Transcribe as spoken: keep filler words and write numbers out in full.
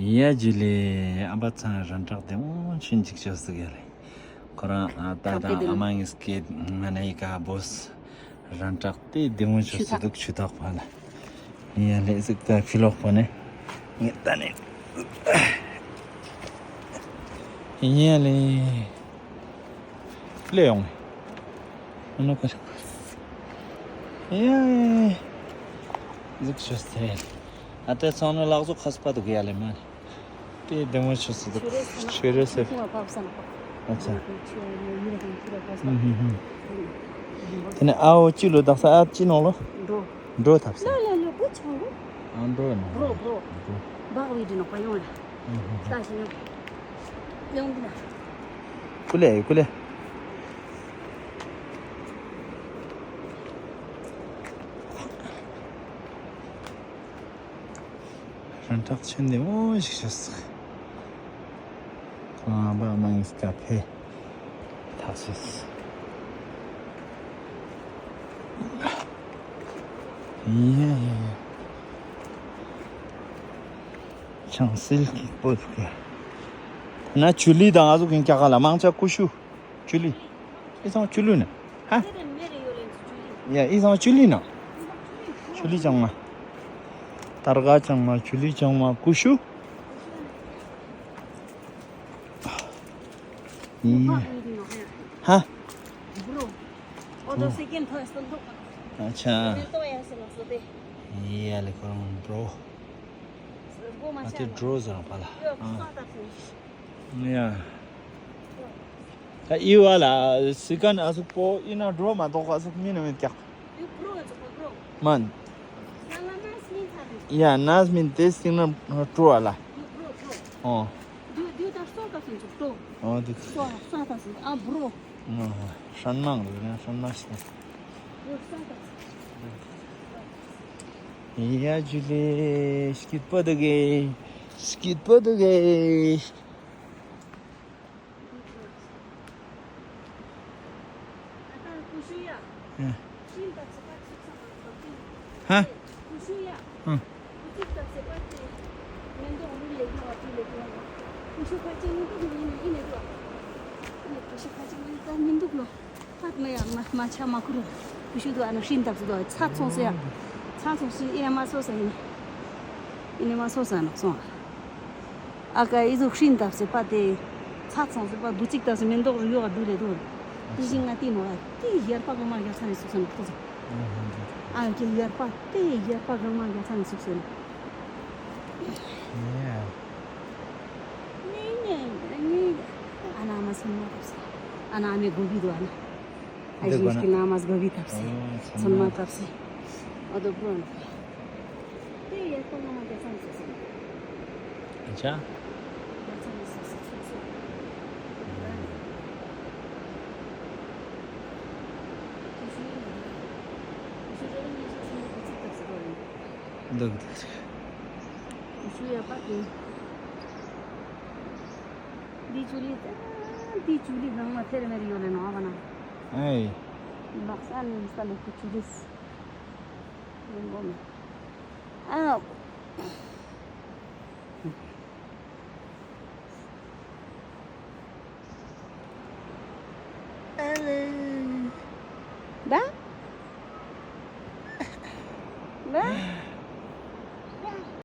ཡ་ཇུ་ལེ། ཨ་བ་ཚང་རང་དྲག་དེ་མོ་ཆུན་ཅིག་ཆོས་སུ་ག་ལེ། ཁོ་རང་ཨ་ཏ་དང་ཨ་མ་ངིས་སྐད་ང་ན་ཡི་ཀ་བོས་རང་དྲག་དེ་དེ་མོ་ཆོས་སུ་འདུག་ཆུ་ཐག་པ་ལ། ཡ་ལེ་ཟིག་ཏ་ཕི་ལོག་པོ་ནེ་ངེ་ཏ་ནེ། ཡ་ལེ། ལེ་ཡོང་། ཨ་ནོ་ཀ་ཡ་ཟིག་ཆོས་ཏེ། ཨ་ཏེ་ཚང་ནེ་ལག་ཟུག་ཁ་སྤ་འདུག་ཡ་ལེ་མ། དེ་བདེ་མོ་ཆོས་སུ་འདུག་ཆུ་རེ་སེ། ཨ་ཆ། ཨ་ཆ། ཨུ་ཧུ་ཧུ། དེ་ནེ་ཨ་བོ་ཅི་ལོ་དག་ས་ཨ་ཅི་ནོག་ལོ། འགྲོ། འགྲོ་ཐབས་ས། ལ་ལ་ལ་བུ་ཆང་རུ། ཨ་འགྲོ་ནོག་འགྲོ་འགྲོ། འགྲོ། བག་བི་འདི་ནོག་པ་ཡོང་ཡ། ཨུ་ཧུ་ཧུ། ལྟ་ཞིག་ཡོང་། ཡོང་འདི་ན། ཀུ་ལེ་ཀུ་ལེ། རང་དྲག་ཆེན་དེ་མོ་ཞིག་ཤོས། ཁོང་ཨ་བ་མང་སྐད་ཕེ་ཐག་ཤེས། ཡ་ཡ་ཡ། ཆང་སིལ་གྱི་པོ་ཟུག་ཡ། ན་ཆུ་ལི་དང་ཨ་ཟུག་གིན་ཀྱག་ག་ལ་མང་ཆ་ཀུ་ཤུ། ཆུ་ལི། ཨི་སང་ཆུ་ལི་ན། ཧ། ཡ་ཨི་སང་ཆུ་ལི་ན། ཆུ་ལི་ཆང་མ། ཏར་ག་ཆང་མ་ཆུ་ལི་ཆང་མ་ཀུ་ཤུ། ཧ། ཨ་ཆ། ཡ་ལེ་ཁོ་རང་འགྲོ། ཨ་ཏེ་འགྲོ་ཟེར་རང་པ་ལ། ཡ། ད་ཨི་བ་ལ་སི་ཀན་ཨ་ཟུག་པོ་ཨི་ན་འགྲོ་མ་གཏོགས་ཨ་ཟུག་མིན་ན་མེད་ཀྱག་མན། ཡ་ནས་མིན་ཏེ་སྟིང་ན་འགྲོ་བ་ལ། ཨོ། ཨོ་དུ། ཨ་སྲན་མང་རུ་ན་སྲན་མ་ཤི། ཡ་ཇུ་ལེ། སྐྱིད་པོ་འདུག་གེ། སྐྱིད་པོ་འདུག་གེ། ཧ། ཧ། ཨ་ནི་ཡ་མ་མ་ཆ་མ་ཁུར། ཀུ་ཤུ་དུ་ཨ་ནི་ཧྲིན་ཏབ་སུ་དུ་ཚ་ཚོང་སེ་ཡ། ཚ་ཚོང་སེ་ཨི་ནེ་མ་སོ་སེ་ཨི་ནེ། ཨི་ནེ་མ་སོ་སེ་ནོག་སོང་། ཨ་ཀ་ཨི་ཟུག་ཧྲིན་ཏབ་སེ་པ་ཏེ། ཚ་ཚོང་སེ་པ་དུ་ཅིག་ཏབ་སེ་མེན་ཏོག་ཡོ་ག་དུ་ལེ་དུ། ཏེ་ཞིག་ང་ཏི་ནོ་ཨ་ཏེ་ཡར་པ་གང་མ་རྒྱ་ཚ་ནེ་སུག་སེ་ནོག་ཏོ་ཚོ། ཨ་ཀེ་ཡར་པ་ཏེ་ཡར་པ་གང་མ་རྒྱ་ཚ་ནེ་སུག་སེ་ནོག་ཡ། ཨ་ན་མ་སོན་མ་ཏབ་སེ། ཨ་ན་མེ་གོ་བི་དུ་ཨ་ན། ཨ་ཞིག་གི་ན་མ་གོ་བི་ཏབ་སེ། སོན་མ་ཏབ་སེ། ཨ་དོ་བོ་ན། ཏེ་ཡ་ཏོ་ན་མ་རྒྱ་ཚ་ནེ་སུག་སེ། ཨ་ཆ། རྒྱ་ཚ་ནེ་སུག་སེ་སུག་སེ། འདུག་འདུག་ཞུ་ཡ་པ་ཏེ། འདི་ཆུ་ལི་ཏ། འདི་ཆུ་ལི་གང་མ་ཐེར་མེར་ཡོད་ལེ་ནོ་བ་ན། ཨེ། ལོག་ས་ནི་ས་ལེ་ཁུ་ཆུ་ལི་སི། ཡོང་གོ་མེ། ཨ། ཨ་ལེ།